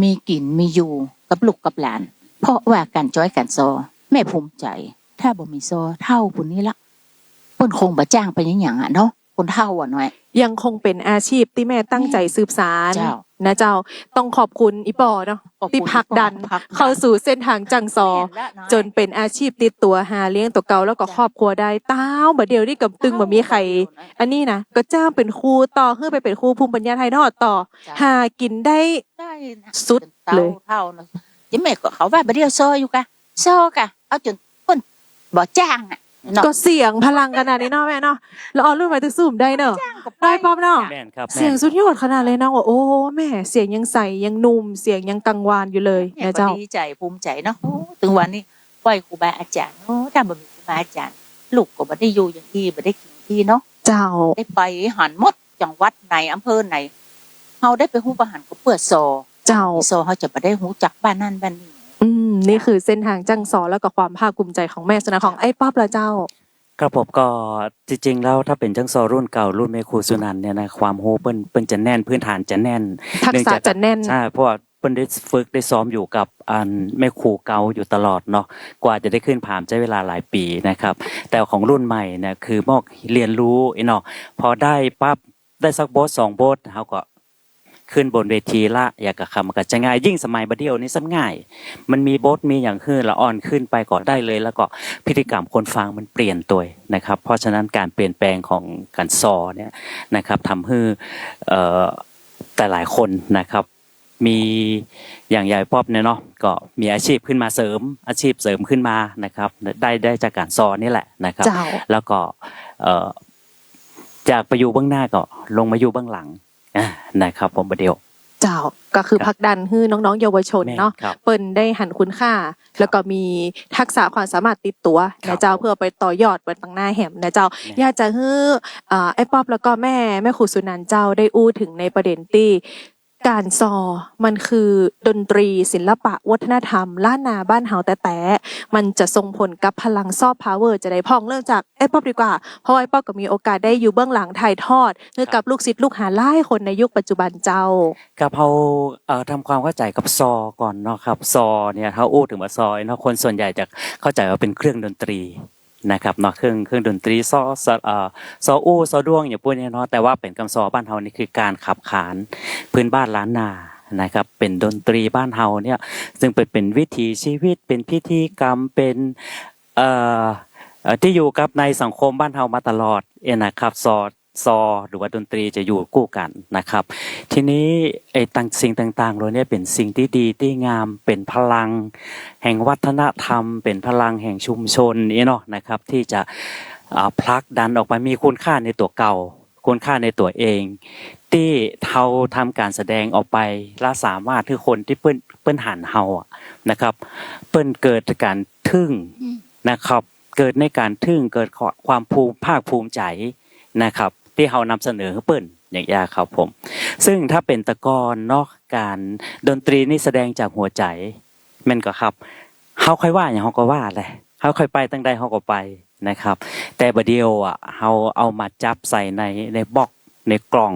มีกิ๋นมีอยู่กับลูกกับหลาน เพราะว่าก๋านจ๊อยก๋านซอ แม่ภูมิใจ๋ ถ้าบ่มีซอ เฒ่าปู้นนี้ละ เปิ้นคงบ่จ้างไปหยังอะเนาะ คนเฒ่าอะเนาะ ยังคงเป๋นอาชีพตี้แม่ตั้งใจ๋สืบสาน เจ้า นะเจ้า ต้องขอบคุณอี่ป้อเนาะ ขอบคุณ ตี้ผลักดัน ผลักดัน เข้าสู่เส้นตางจ้างซอ แม่นละเนาะ จ๋นเป๋นอาชีพติดตั๋วหาเลี้ยงตั๋วเก่าแล้วก็ เจ้า ครอบครัวได้ เต๊าบ่าเดี่ยวนี้ก็ตึงบ่มีใค่ เต๊าบ่าเดี่ยวนะ อันนี้นะ ก็จ้างเป๋นครูต่อ หื้อไปเป๋นครูภูมิปัญญาถ่ายทอดต่อ เจ้า หากิ๋นได้ ได้นะ สุดเลย เฒ่าเนาะ เจ้าแม่ก็เขาว่าบ่าเดี่ยวซออยู่กะ ซอกะ เอาจ๋นเปิ้นบ่จ้างอะเนาะ ก็เสียงพลังขนาดนี้เนาะแม่เนาะ แล้วอ่อนรุ่นใหม่ตึกสู้บ่ได้เนาะ จ้างก็ไป ได้ป๊อบเนาะ แม่นครับ เสียง แม่น สุดยอดขนาดเลยเนาะ ว่า โอ้ แม่ เสียงยังใส ยังหนุ่ม เสียงยังกังวานอยู่เลย แม่ นะเจ้า ก็ดีใจ๋ ภูมิใจ๋เนาะ โอ้ ตึงวันนี้ ไหว้ครูบาอาจ๋ารย์ โอ้ ถ้าบ่มีครูบาอาจ๋ารย์ ลูกก็บ่ได้อยู่อย่างอี้ บ่ได้กิ๋นอี้เนาะ เจ้า ได้ไปหันหมด จังหวัดไหน อำเภอไหน เฮาได้ไปฮู้บ่าหันก็เปื้อซอ เจ้า ซอเฮาจะบ่ได้ฮู้จักบ้านนั้นบ้านนี้ อืม นี่คือเส้นตางจ้างซอ แล้วก็ความภาคภูมิใจ๋ของแม่สุนันท์ ของอ้ายป๊อบล่ะเจ้า ครับผม ก็จริงๆ แล้วถ้าเป๋นจ้างซอรุ่นเก่า รุ่นแม่ครูสุนันท์เนี่ยนะ ความฮู้เปิ้น เปิ้นจะแน่น พื้นฐานจะแน่น ทักษะ เนื่องจาก จะแน่น ใช่ เพราะว่าเปิ้นได้ฝึกได้ซ้อมอยู่กับอันแม่ครูเก่าอยู่ตลอดเนาะ กว่าจะได้ขึ้นผาใช้เวลาหลายปี๋นะครับ แต่ของรุ่นใหม่เนี่ยคือมอกเฮียนฮู้อี้เนาะ พอได้ปั๊บ ได้สักบทสองบท เฮาก็ ขึ้นบนเวทีละ อย่างกะคำมันก็จะง่าย ยิ่งสมัยบ่าเดี่ยวนี้ซ้ำง่าย มันมีบทมีอย่างหื้อละอ่อนขึ้นไปก็ได้เลย แล้วก็พฤติกรรมคนฟังมันเปลี่ยนตวยนะครับ เพราะฉะนั้นก๋านเปลี่ยนแปลงของก๋านซอเนี่ยนะครับ ทำหื้อ เอ่อ หลายๆ คนนะครับ มีอย่างยายป๊อบเนี่ยเนาะ ก็มีอาชีพขึ้นมาเสริม อาชีพเสริมขึ้นมานะครับ ได้ ได้จากก๋านซอนี่แหละนะครับ เจ้า แล้วก็ เอ่อ จากไปอยู่เบื้องหน้าก็ลงมาอยู่เบื้องหลัง อ่า นะครับผม บ่าเดี่ยว เจ้า ก็คือ ครับ ผลักดันหื้อน้องๆ เยาวชนเนาะ แม่นครับ เปิ้นได้หันคุณค่า ครับ แล้วก็มีทักษะความสามารถติดตั๋ว ครับ นะเจ้า ผม เพื่อไปต่อยอดไปตังหน้าแหมนะเจ้า แม่น อยากจะหื้อ เอ่อ อ้ายป๊อบแล้วก็แม่ แม่ครูสุนันท์เจ้าได้อู้เถิงในประเด็นตี้ก๋านซอ มันคือดนตรี ศิลปะ วัฒนธรรม ล้านนาบ้านเฮาแต๊ๆ มันจะส่งผลกับพลังซอฟต์พาวเวอร์จะใดพ่อง เริ่มจากอ้ายป๊อบดีกว่า เพราะอ้ายป๊อบก็มีโอกาสได้อยู่เบื้องหลังถ่ายทอด หื้อ ครับ กับลูกศิษย์ลูกหาหลายคนในยุคปัจจุบันเจ้า ครับ เฮา เอ่อ ทำความเข้าใจ๋กับซอก่อนเนาะครับ ซอเนี่ย เฮาอู้เถิงว่าซอเนาะ คนส่วนใหญ่จะเข้าใจ๋ว่าเป๋นเครื่องดนตรีนะครับเนาะ เครื่อง เครื่องดนตรี ซอ ซอ เอ่อ ซออู้ ซอด้วง อย่างพวกนี้เนาะ แต่ว่าเป๋นกำซอบ้านเฮานี่คือก๋านขับขานพื้นบ้านล้านนานะครับ เป๋นดนตรีบ้านเฮาเนี่ย ซึ่งเป๋น เป๋นวิถีชีวิต เป๋นพิธีกรรม เป๋น เอ่อ เอ่อ ตี้อยู่กับในสังคมบ้านเฮามาตลอดเองนะครับ ซอ ซอ หรือว่าดนตรีจะอยู่กู้กั๋นนะครับ ทีนี้ไอ้ต่าง สิ่งต่างๆ เหล่านี้เป๋นสิ่งตี้ดีตี้งาม เป๋นพลังแห่งวัฒนธรรม เป๋นพลังแห่งชุมชนอี้เนาะนะครับ ตี้จะ อ่า ผลักดันออกไปมีคุณค่าในตั๋วเก่า คุณค่าในตั๋วเอง ตี้เฮาทำก๋านแสดงออกไป และสามารถหื้อคนตี้เปิ้น เปิ้นหันเฮาอะนะครับ เปิ้นเกิดก๋านทึ่ง อืม นะครับ เกิดในก๋านทึ่ง เกิดความภูมิ ภาคภูมิใจ๋นะครับ ตี้เฮานำเสนอหื้อเปิ้น อย่างเงี้ยครับผม ซึ่งถ้าเป๋นแต่ก่อนเนาะ ก๋านดนตรีนี่แสดงจากหัวใจ๋ แม่นก่อครับ เฮาใค่ว่าหยังเฮาก็ว่าแหละ เฮาใค่ไปตังใดเฮาก็ไปนะครับ แต่บ่าเดี่ยวอะ เฮาเอามาจับใส่ใน ในบล็อก ในกล่อง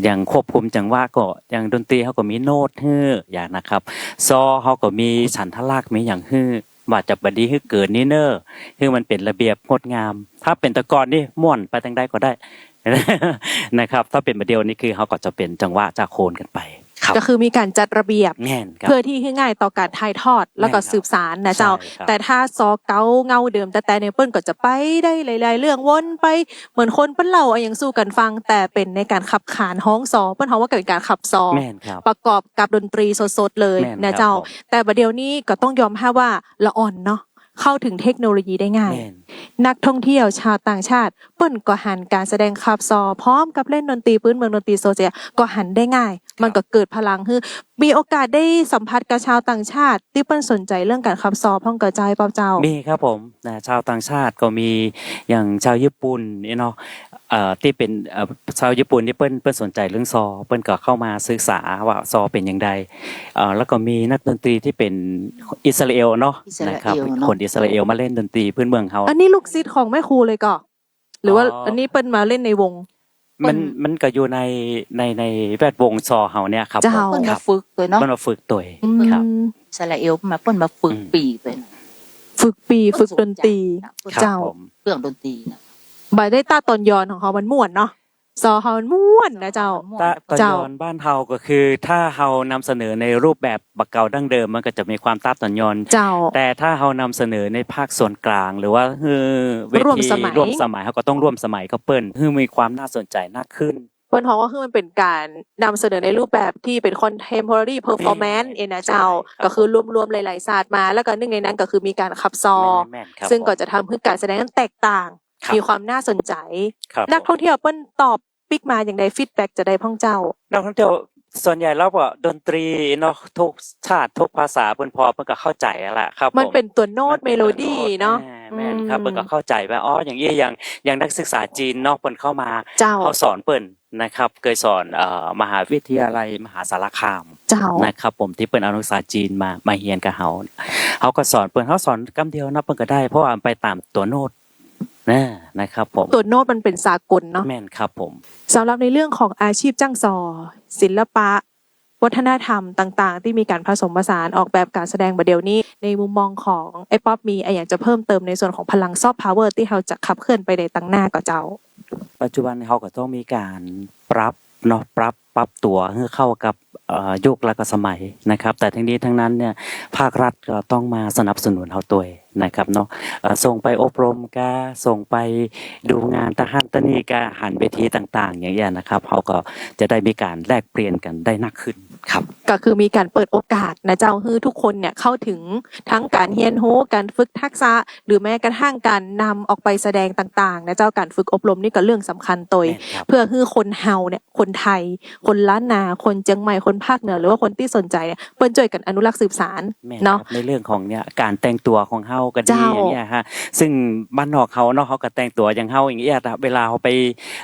อย่างควบคุมจังหวะก็ อย่างดนตรีเฮาก็มีโน้ตหื้อ อย่างนะครับ ซอเฮาก็มีฉันทลักษณ์ มีหยังหื้อ ว่าจะบ่ดีหื้อเกิ๋นนี้เน้อ หื้อมันเป๋นระเบียบงดงาม ถ้าเป๋นแต่ก่อนนี่ม่วน ไปตังใดก็ได้ นะครับ ถ้าเป๋นบ่าเดี่ยวนี่คือเฮาก็จะเป๋นจังหวะจากโคนกั๋นไป ครับ ก็คือมีก๋านจัดระเบียบ แม่นครับ เพื่อตี้หื้อง่ายต่อก๋านถ่ายทอด แล้วก็ แม่นครับ สืบสานนะเจ้า ใช่ครับ แต่ถ้าซอเก๊าเงาเดิมแต๊ๆ เนี่ย เปิ้นก็จะไปได้หลายๆ เรื่อง วนไป เหมือนคนเปิ้นเล่าอะหยังสู่กั๋นฟัง แต่เป๋นในก๋านขับขานฮ้องซอ เปิ้นฮ้องว่าเป๋นก๋านขับซอ แม่นครับ ประกอบกับดนตรีสดๆ เลย แม่นครับ นะเจ้า ผม แต่บ่าเดี่ยวนี้ก็ต้องยอมฮับว่าละอ่อนเนาะ เข้าเถิงเทคโนโลยีได้ง่าย แม่น นักท่องเที่ยวชาวต่างชาติ เปิ้นก็หันก๋านแสดงขับซอ พร้อมกับเล่นดนตรีปื๊นเมือง ดนตรีโซเจีย ก็หันได้ง่าย ครับ มันก็เกิดพลังหื้อ มีโอกาสได้สัมผัสกับชาวต่างชาติ ตี้เปิ้นสนใจ๋เรื่องก๋านขับซอพ่องก่อเจ้า อ้ายป๊อบเจ้า มีครับผม นะ ชาวต่างชาติก็มี อย่างชาวญี่ปุ่นนี่เนาะ เอ่อ ตี้เป๋น เอ่อ จาวญี่ปุ่นตี้เปิ้น เปิ้นสนใจ๋เรื่องซอ เปิ้นก็เข้ามาศึกษาว่าซอเป๋นอย่างใด เอ่อ แล้วก็มีนักดนตรีตี้เป๋นอิสราเอลเนาะ อิสราเอล นะครับ เนาะ คนอิสราเอลมาเล่นดนตรีพื้นเมืองเฮา อันนี้ลูกศิษย์ของแม่ครูเลยก่อ หรือว่า อ๋อ อันนี้เปิ้นมาเล่นในวง มัน เปิ้น มันก็อยู่ใน ใน ในแวดวงซอเฮาเนี่ยครับ เจ้า ผม เปิ้นมา ครับ ฝึกตวยเนาะ เปิ้นมาฝึกตวย อืม ครับ อิสราเอลมา เปิ้นมาฝึก อืม ปี่ตวย ฝึกปี่ ฝึกดนตรี เปิ้นสนใจ๋นะ เปิ้น เจ้า ครับผม เครื่องดนตรีนะ บ่ได้ตาดต๋อนย้อนของเฮามันม่วนเนาะ ซอเฮามันม่วนนะเจ้า ม่วน ตาดต๋อนย้อน เจ้า บ้านเฮาก็คือ ถ้าเฮานำเสนอในรูปแบบบ่าเก่าดั้งเดิม มันก็จะมีความตาดต๋อนย้อน เจ้า แต่ถ้าเฮานำเสนอในภาคส่วนกลาง หรือว่า เอ่อ เวที ร่วมสมัย ร่วมสมัย เฮาก็ต้องร่วมสมัยกับเปิ้น หื้อมีความน่าสนใจ๋นักขึ้น เปิ้นฮ้องว่าหื้อมันเป๋นก๋านนำเสนอในรูปแบบตี้เป๋น contemporary performance ใช่ เองนะเจ้า ใช่ครับ ก็คือรวมๆ หลายๆ ศาสตร์มา แล้วก็นึ่งในนั้นก็คือมีก๋านขับซอ แม่นๆ ครับ ซึ่งก็จะทำหื้อก๋านแสดงนั้นแตกต่าง ครับ มีความน่าสนใจ๋ ครับ นักท่องเที่ยวเปิ้นตอบปิ๊กมาอย่างใด feedback จะใดพ่องเจ้า นักท่องเที่ยวส่วนใหญ่แล้วก็ดนตรีเนาะ ทุกชาติทุกภาษาเปิ้นผ่อ เปิ้นก็เข้าใจ๋แหละครับ มัน ผม เป๋นตั๋วโน้ต มันเป๋นตั๋วโน้ต เมโลดี้เนาะ อ่า แม่นครับ อืม เปิ้นก็เข้าใจ๋ว่า อ๋อ อย่างอี้ อย่าง อย่างนักศึกษาจีนเนาะ เปิ้นเข้ามา เจ้า เฮาสอนเปิ้นนะครับ เกยสอน เอ่อ มหาวิทยาลัยมหาสารคาม เจ้า นะครับผม ตี้เปิ้นเอานักศึกษาจีนมา มาเฮียนกับเฮา เฮาก็สอนเปิ้น เฮาสอนกำเดียวนะ เปิ้นก็ได้ เพราะว่าไปต๋ามตั๋วโน้ต นะ นะครับผม ตั๋วโน้ตมันเป๋นสากลเนาะ แม่นครับผม สำหรับในเรื่องของอาชีพจ้างซอ ศิลปะ วัฒนธรรมต่างๆ ตี้มีก๋านผสมผสานออกแบบก๋านแสดงบ่าเดี่ยวนี้ ในมุมมองของไอ้ป๊อปมีอะหยังจะเพิ่มเติมในส่วนของพลัง soft power ตี้เฮาจะขับเคลื่อนไปในตังหน้าก่อเจ้า ปัจจุบันเฮาก็ต้องมีก๋านปรับเนาะ ปรับ ปรับตั๋วหื้อเข้ากับ เอ่อ ยุคและก็สมัยนะครับ แต่ทั้งนี้ทั้งนั้นเนี่ย ภาครัฐก็ต้องมาสนับสนุนเฮาตวยนะครับเนาะ เอ่อ ส่งไปอบรมกา ส่งไปดูงานตะหั้นตะนี้กา หันเวทีต่างๆ อย่างเงี้ยนะครับ เฮาก็จะได้มีก๋านแลกเปลี่ยนกั๋นได้นักขึ้นครับ ก็คือมีก๋านเปิดโอกาสนะเจ้า หื้อทุกคนเนี่ยเข้าถึงทั้งก๋านเฮียนฮู้ ก๋านฝึกทักษะ หรือแม้กระทั่งก๋านนำออกไปแสดงต่างๆ นะเจ้า ก๋านฝึกอบรมนี่ก็เรื่องสำคัญตวย แม่นครับ เพื่อหื้อคนเฮาเนี่ย คนไทย คนล้านนา คนเจียงใหม่ คนภาคเหนือ หรือว่าคนตี้สนใจ๋เนี่ย เปิ้นจ้วยกั๋นอนุรักษ์สืบสาน แม่นครับ เนาะ ในเรื่องของเนี่ย ก๋านแต่งตั๋วของเฮาก็ดี เจ้า อย่างเงี้ยฮะ ซึ่งบ้านนอกเฮาเนาะ เฮาก็แต่งตั๋วอย่างเฮาอย่างเงี้ย เวลาเฮาไป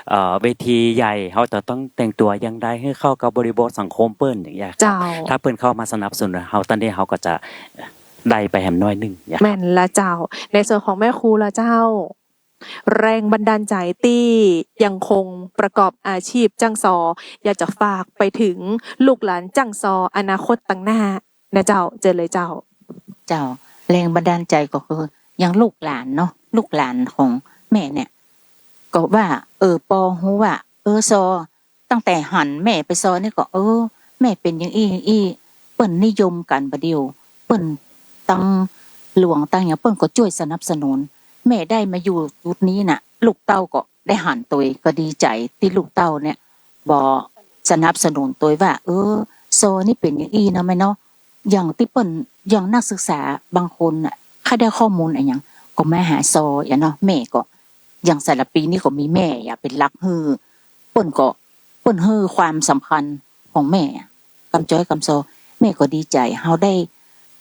เอ่อ เวทีใหญ่ เฮาจะต้องแต่งตั๋วอย่างใดหื้อเข้ากับบริบทสังคมเปิ้นอย่างเงี้ยครับ เจ้า ถ้าเปิ้นเข้ามาสนับสนุนเฮา ตอนนี้เฮาก็จะได้ไปแหมน้อยนึ่งอย่างเงี้ยครับ แม่นละเจ้า ในส่วนของแม่ครูละเจ้า แรงบันดาลใจ๋ตี้ยังคงประกอบอาชีพจ้างซอ อยากจะฝากไปถึงลูกหลานจ้างซออนาคตตังหน้านะเจ้า เจิญเลยเจ้า เจ้า แรงบันดาลใจ๋ก็คือ อย่างลูกหลานเนาะ ลูกหลานของแม่เนี่ย ก็ว่า เออ ปอฮู้ว่า เออ ซอ ตั้งแต่หันแม่ไปซอนี่ก็ เออ แม่เป๋นอย่างอี้ อี้ เปิ้นนิยมกั๋นบ่าเดี่ยว เปิ้นตังหลวงตังหยัง เปิ้นก็จ้วยสนับสนุน แม่ได้มาอยู่จุดนี้น่ะ ลูกเต้าก็ได้หันตวย ก็ดีใจ๋ตี้ลูกเต้าเนี่ย บ่สนับสนุนตวยว่า เออ ซอนี่เป๋นอย่างอี้เนาะแม่เนาะ อย่างตี้เปิ้น อย่างนักศึกษาบางคนน่ะ ใค่ได้ข้อมูลอะหยัง ก็มาหาซออะเนาะ แม่ก็ อย่างสารภีนี่ก็มีแม่อะเป๋นหลักหื้อ เปิ้นก็ เปิ้นหื้อความสำคัญของแม่อะ กำจ้อยกำซอ แม่ก็ดีใจ๋ เฮาได้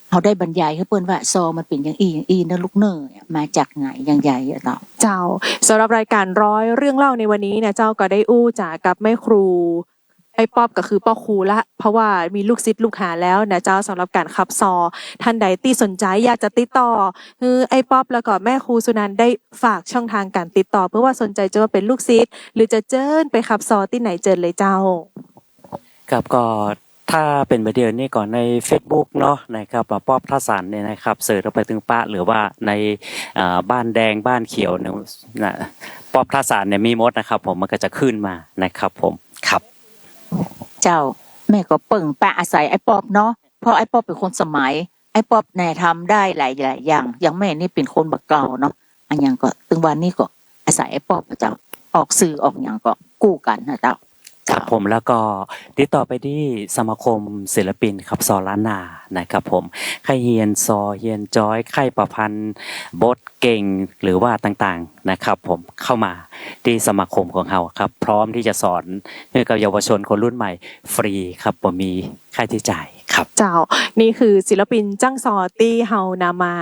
เฮาได้บรรยายหื้อเปิ้นว่า ซอมันเป๋นอย่างอี้ อย่างอี้เนาะลูกเนาะ มาจากไหน อย่างใดอะเจ้า เจ้า สำหรับรายการร้อยเรื่องเล่าในวันนี้นะเจ้า ก็ได้อู้จ๋ากับแม่ครู ไอ้ป๊อปก็คือป้อครูละ เพราะว่ามีลูกศิษย์ลูกหาแล้วนะเจ้า สำหรับก๋านขับซอ ท่านใดตี้สนใจ๋อยากจะติดต่อ หื้อไอ้ป๊อปแล้วก็แม่ครูสุนันท์ได้ฝากช่องทางก๋านติดต่อ เปื้อว่าสนใจ๋จะมาเป๋นลูกศิษย์ หรือจะเจิญไปขับซอตี้ไหน เจิญเลยเจ้า ครับ ก็ถ้าเป๋นบ่าเดี่ยวนี้ก็ในเฟซบุ๊กเนาะนะครับ ป๊อปท่าสารเนี่ยนะครับ เสิร์ชเข้าไปตึงปะ หรือว่าใน เอ่อ บ้านแดงบ้านเขียวเนี่ยนะ ป๊อปท่าสารเนี่ยมีหมดนะครับผม มันก็จะขึ้นมานะครับผม ครับ เจ้า แม่ก็เปิ่งปะอาศัยไอ้ป๊อปเนาะ เพราะไอ้ป๊อปเป๋นคนสมัย ไอ้ป๊อปแนะนำได้หลายๆ อย่าง อย่างแม่นี่เป๋นคนบ่าเก่าเนาะ อะหยังก็ ตึงวันนี้ก็อาศัยไอ้ป๊อปเจ้า ออกสื่อออกหยังก็กู้กั๋นนะเจ้า ครับผม แล้วก็ติดต่อไปตี้สมาคมศิลปินขับซอล้านนานะครับผม ใค่เฮียนซอ เฮียนจ๊อย ใค่ประพันธ์บทเก่ง หรือว่าต่างๆ นะครับผม เข้ามาตี้สมาคมของเฮาครับ พร้อมตี้จะสอนหื้อกับเยาวชนคนรุ่นใหม่ฟรีครับ บ่มีค่าใจ๊จ่ายครับ ครับ เจ้า นี่คือศิลปินจั้งซอตี้เฮานำมา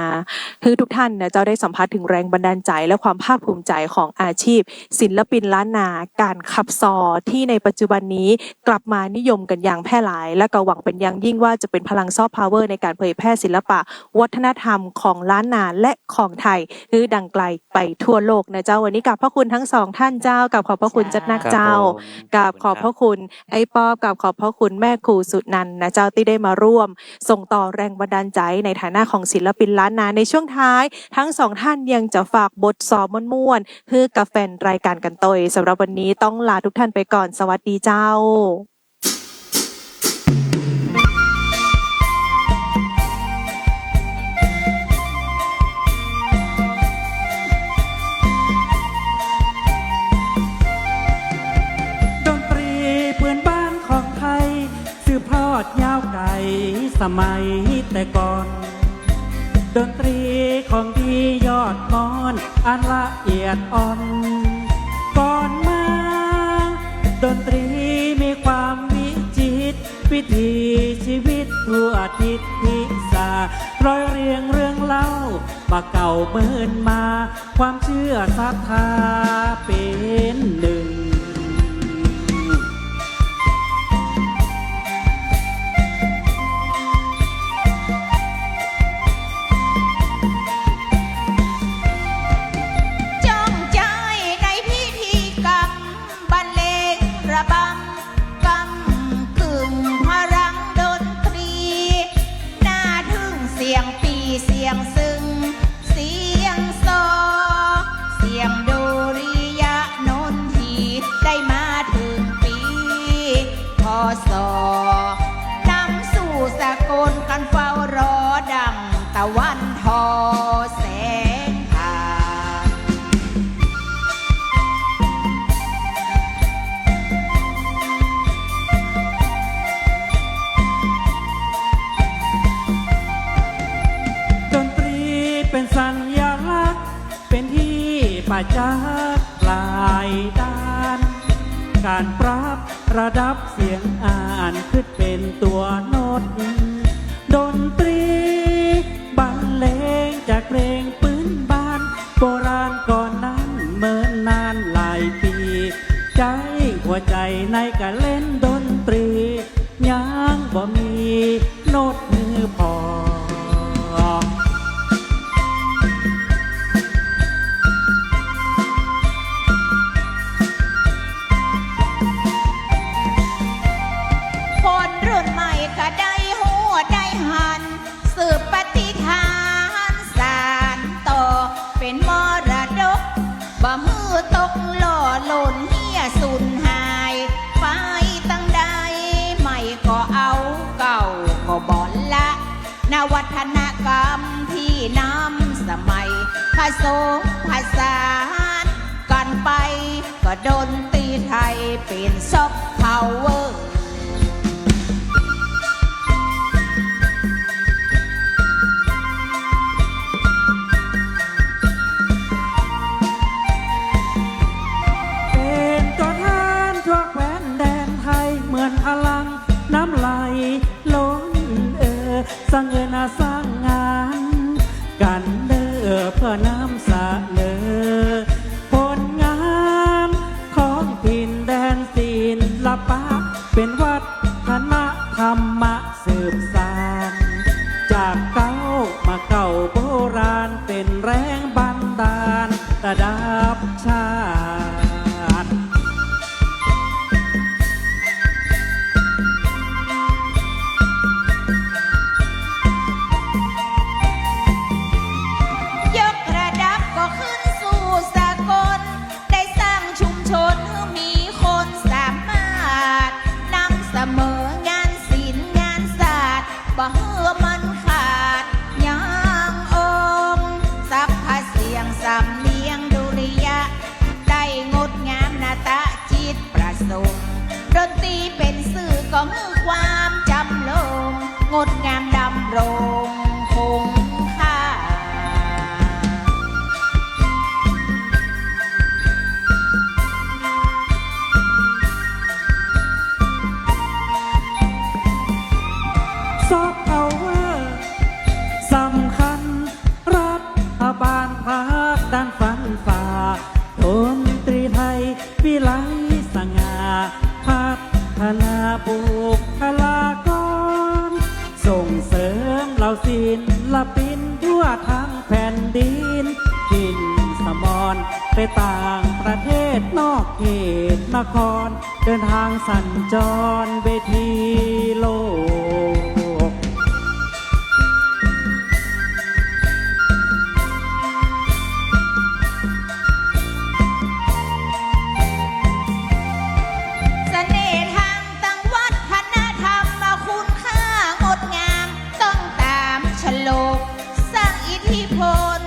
หื้อทุกท่านนะเจ้าได้สัมผัสถึงแรงบันดาลใจและความภาคภูมิใจของอาชีพศิลปินล้านนา ก๋านขับซอตี้ในปัจจุบันนี้กลับมานิยมกั๋นอย่างแพร่หลาย และก็หวังเป๋นอย่างยิ่งว่าจะเป๋นพลังซอฟต์พาวเวอร์ในก๋านเผยแพร่ศิลปะวัฒนธรรมของล้านนาและของไทยหื้อดังไกลไปทั่วโลกนะเจ้า วันนี้กราบขอบพระคุณทั้งสองท่านเจ้า กราบขอบพระคุณจัดนักเจ้า ครับผม กราบขอบพระคุณ ไอ้ป๊อบ กราบขอบพระคุณแม่ครูสุนันท์นะเจ้า ตี้ได้มาร่วมส่งต่อแรงบันดาลใจในฐานะของศิลปินล้านนา ในช่วงท้าย ทั้งสองท่านยังจะฝากบทซอม่วนๆ หื้อกับแฟนรายก๋านกั๋นตวย สำหรับวันนี้ต้องลาทุกท่านไปก่อน สวัสดีเจ้า ดนตรีพื้นบ้านของไทย สืบทอดยาวไก๋สมัยแต่ก่อน ดนตรีของดียอดมอน อันละเอียดอ่อน ก่อนมา ดนตรีมีความวิจิตร วิถีชีวิตทั่วทิศทิศา ร้อยเรียงเรื่องเล่า บ่าเก่าเมินมา ความเจื้อศรัทธาเป๋นนึ่ง จงใจ๊ในพิธีกรรม บรรเลงระบำ ก้ำกึ่งพลังดนตรี น่าทึ่งเสียงปี่เสียงซึ่ง เสียงซอ เสียงดุริยะนนที ได้มาเถิงปี๋ พ.ศ. นำสู่สากล กันเฝ้ารอดั่งตะวันทอแสงทา ดนตรีเป๋นสัญลักษณ์ เป๋นตี้ประจักษ์หลายด้าน ก๋านปรับระดับเสียงอ่าน ขึ้นเป๋นตั๋วโน้ต ดนตรีบรรเลงจากเพลงปื๊นบ้าน โบราณก่อนนั้นเมินนานหลายปี๋ ใจ๊หัวใจ๋ในก๋านเล่นดนตรี ยังบ่มีโน้ตหื้อผ่อ คนรุ่นใหม่ก็ได้ฮู้ได้หัน สืบปฏิฐานสานต่อ เป๋นมรดก บ่หื้อตกล่อหล่นเหี่ยสูญหาย ไปตังใด ใหม่ก็เอา เก่าก็บ่ละ นวัฒนกรรมตี้นำสมัย ผสมผสานกั๋นไป ก็ดนตรีไทยเป๋นซอฟต์พาวเวอร์ เป๋นตั๋วแทนทั่วแคว้นแดนไทย เหมือนพลังน้ำไหล ล้นเอ่อ สร้างเอ่อนาสร้างงานกั๋นเน่อ เพื่อนำเสนอผลงานของถิ่นแดนศิลปะ เป๋นวัฒนธรรมะสืบสาน จากเก๊ามาเก๊าโบราณ เป๋นแรงบันดาลระดับชาติ ยกระดับก็ขึ้นสู่สากล ได้สร้างชุมชนหื้อมีคนสามารถ นำเสมองานศิลป์งานศาสตร์ บ่หื้อมันขาดยังองค์ สรรพเสียงสำเนียงดุริยะ ได้งดงามนาตาจิตประสงค์ ดนตรีเป๋นสื่อก็หื้อความจ๋ำลง งดงามดำรงคงค่า ส ต้านฟันฝ่า ดนตรีไทยวิไลสง่า พัฒนาบุคลากร ส่งเสริมเหล่าศิลปินทั่วทั้งแผ่นดิน ถิ่นสมรไปต่างประเทศนอกเขตนคร เดินทางสัญจรเวทีโลก เสน่ห์ทางด้านวัฒนธรรม คุณค่างดงามต้องตามฉลก สร้างอิทธิพล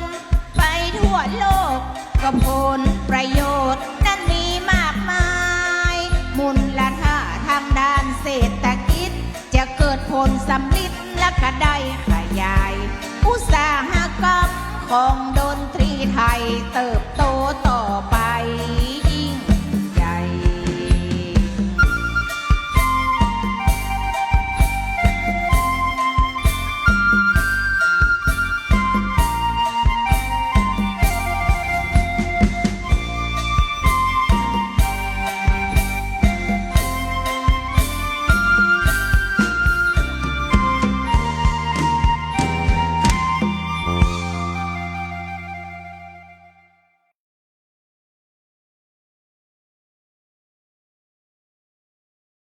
ไปทั่วโลก ก็ผลประโยชน์นั้นมีมากมาย มูลค่าทางด้านเศรษฐกิจ จะเกิดผลสำลิดและก็ได้ขยาย อุตสาหกรรมของดนตรีไทยเติบโต